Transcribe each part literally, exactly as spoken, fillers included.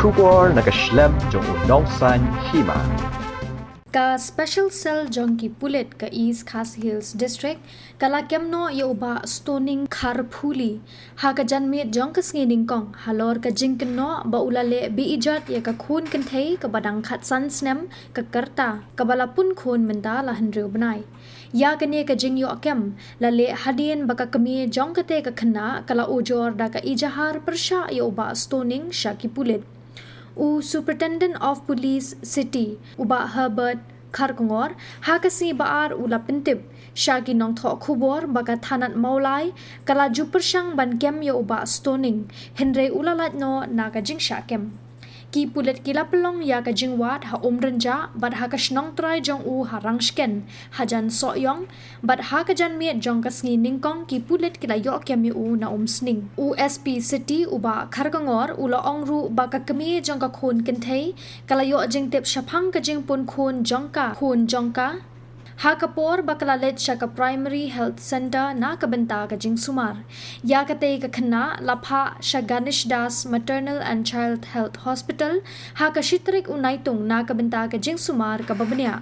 Khubor na ka shlem jong u nongsan hima. Ka Special Cell jong ki pulit ka East Khasi Hills District ka la kem noh ïa u Bah Stoning Kharphuli ha ka janmiet jong ka sngi Nyngkong halor ka jingkynnoh ba u la leh be-ijot ïa ka khun kynthei kaba dang khatsan snem, ka Karta, kaba la pun khun mynta la hynriew bnai. Ïa kane ka jingïoh kem la leh hadien ba ka kmie jong kata ka khynnah ka la ujor da ka ijahar pyrshah ïa u Bah Stoning sha ki pulit. U Superintendent of Police City, u Bah Herbert Kharkongor, ha ka sngi Ba-ar u la pyntip sha ki nongthoh khubor ba ka thanat Mawlai ka la ju pyrshang ban kem ïa u Bah Stoning, hynrei u la lait noh na ka jingshah kem. Ki pulit ki la pynlong ïa ka jingwad ha Umrynjah bad ha ka shnong trai jong u ha Rangshken, hajan Sohiong, bad ha ka janmiet jong ka sngi Nyngkong ki pulit ki la ïoh kem ïa u na Umsning. U S P City, u Bah Kharkongor, u la ong ruh ba ka kmie jong ka khun kynthei ka la ïoh jingtip shaphang ka jingpun khun jong ka, khun jong ka ha ka por ba ka la leit sha ka Primary Health Centre na ka bynta ka jingsumar. Ïa katei ka khynnah la phah sha Ganesh Das Maternal and Child Health Hospital ha ka shi tarik u Naitung na ka bynta ka jingsumar kaba bniah.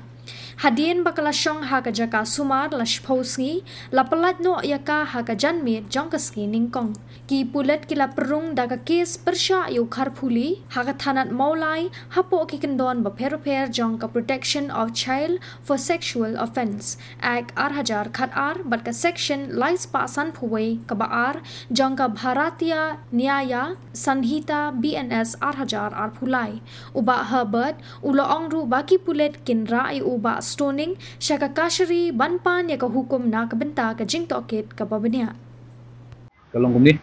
Hadien ba ka la shong ha ka jaka sumar la shiphew sngi, la pyllait noh ïa ka ha ka janmiet jong ka sngi Nyngkong. Ki pulit ki la pynrung da ka kes pyrshah ïa u Kharphuli ha ka thanat Mawlai hapoh ki kyndon bapher bapher jong ka Protection of Child for Sexual Offence Act ar hajar khatar bad ka Section lai spah sanphew wei kaba ar jong ka Bharatiya Nyaya Sanhita B N S ar hajar arphew lai. U Bah Herbert u la ong ruh ba ki pulit kin rah ïa u Bah Stoning sha ka kashari ban pan ïa ka hukum na ka bynta ka jingtohkit kaba bniah. Ka long kumne,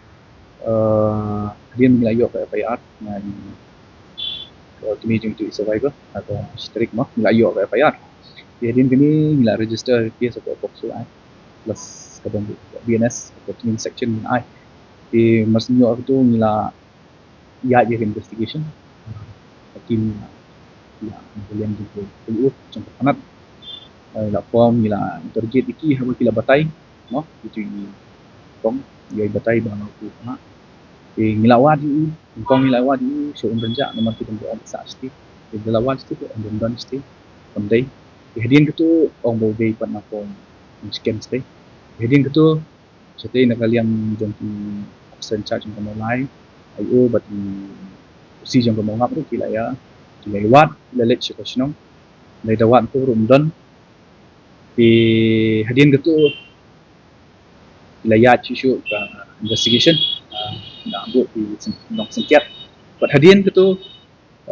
eh, hadien ngi la ïoh ka F I R na ka kmie jong utu u survivor, na ka shi tarik mo ngi la ïoh ka F I R. Te hadien kane ngi la register case hapoh POCSO Act plus ka dang B N S, ka Section ngi la ai. Te mar shu ïoh katu ngi la ïaid ïa ka investigation. Ka team ïa, ïa, ïa, ïa, jong ka thanat. Eh, la form, ngi la interrogate ïa ki haba ki la batai, mo, ïa ki kong, ïa batai ba nga u khynnah. Eh, ngi la wad ïa u, kong ngi la wad ïa u sha Umrynjah namar ki dang ong sa shatei. Eh, da la wad shatei, ong don shatei, kam dei. Eh, hadien katu ong ba u dei pat na form, ong scam shatei. Eh, hadien katu shatei na ka liang jong ki officer in charge jong ka Mawlai, I O bad ki O C jong ka Mawngap ruh ki la ïa, ki la ïa wad, ki la leit sha ka shnong. Lei da wad tu ruh ym don. Te hadien katu ki la ïaid shuh shuh ka investigation, ah, na buh ki seng-, nongsengket. Bad hadien katu,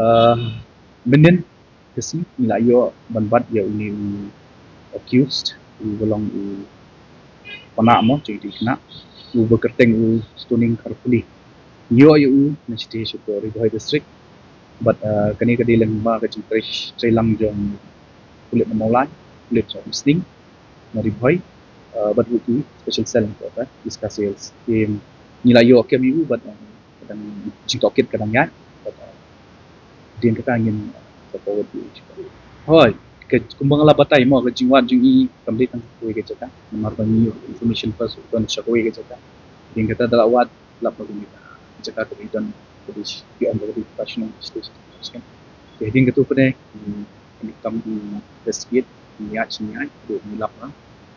ah, mynnin ka sngi ngi la ïoh ban bat ïa une u accused, uba long u khynnah mo, jong utu u khynnah, uba kyrteng u Stoning Kharphuli. Ngi ïoh ïa u na shatei sha ka Ri Bhoi District. Bad, ah, kane ka dei lyngba ka jingtrei, trei lang jong pulit na Mawlai, pulit jong Umsning, na Ri Bhoi, ah, bad ruh ki special cell jong ka East Khasi Hills. Te ngi la ïoh kem ïa u bad, ah, ka dang jingtohkit ka dang ïaid. Bad, ah, hadien kata ngin, ah, sa forward ïa u. Hooid, ka, kumba nga la batai mo, ka jingwad jong ngi kam dei tang kawei ka jaka. Namar ba ngi ïoh information first, u don sha kawei ka jaka. Hadien kata da la wad, lap ba ka dei ka jaka ka dei don, ka dei ki ong ba ka dei ka shnong, station, station. Te hadien katu pat, mm, ngi kam investigate, ngi ïaid, ngi ïaid, ngi lap ba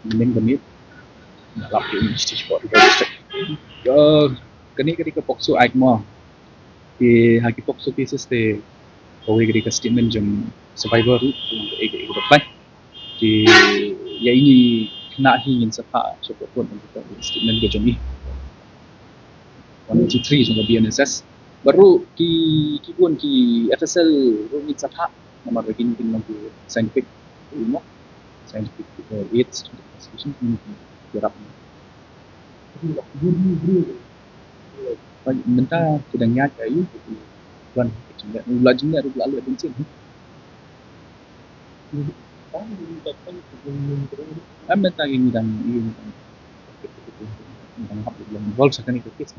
mynnin ka miet ngi lap ïa u station. Ka, kane ka dei ka POCSO Act mo. Te ha ki POCSO cases te kawei ka dei ka statement jong survivor ruh, ka long kaei kaei kaba pynlait. Te ïa ine i khynnah hi ngin sa phah sha court, ka statement ka jong i. One eighty-three jong ka B N S S. Bad ruh ki, ki bun ki F S L ruh ngin sa phah namar ba kin, kin long ki scientific, you know, scientific, uh, aids, investigation, ngin ïarap. Mynta ki dang ïaid ïa u, ki don ki jingeh, u la jingeh ruh la leh bynta. Em, mynta ngi dang, ngi dang, ngi dang hap, ngi dang involve sa kane ka case.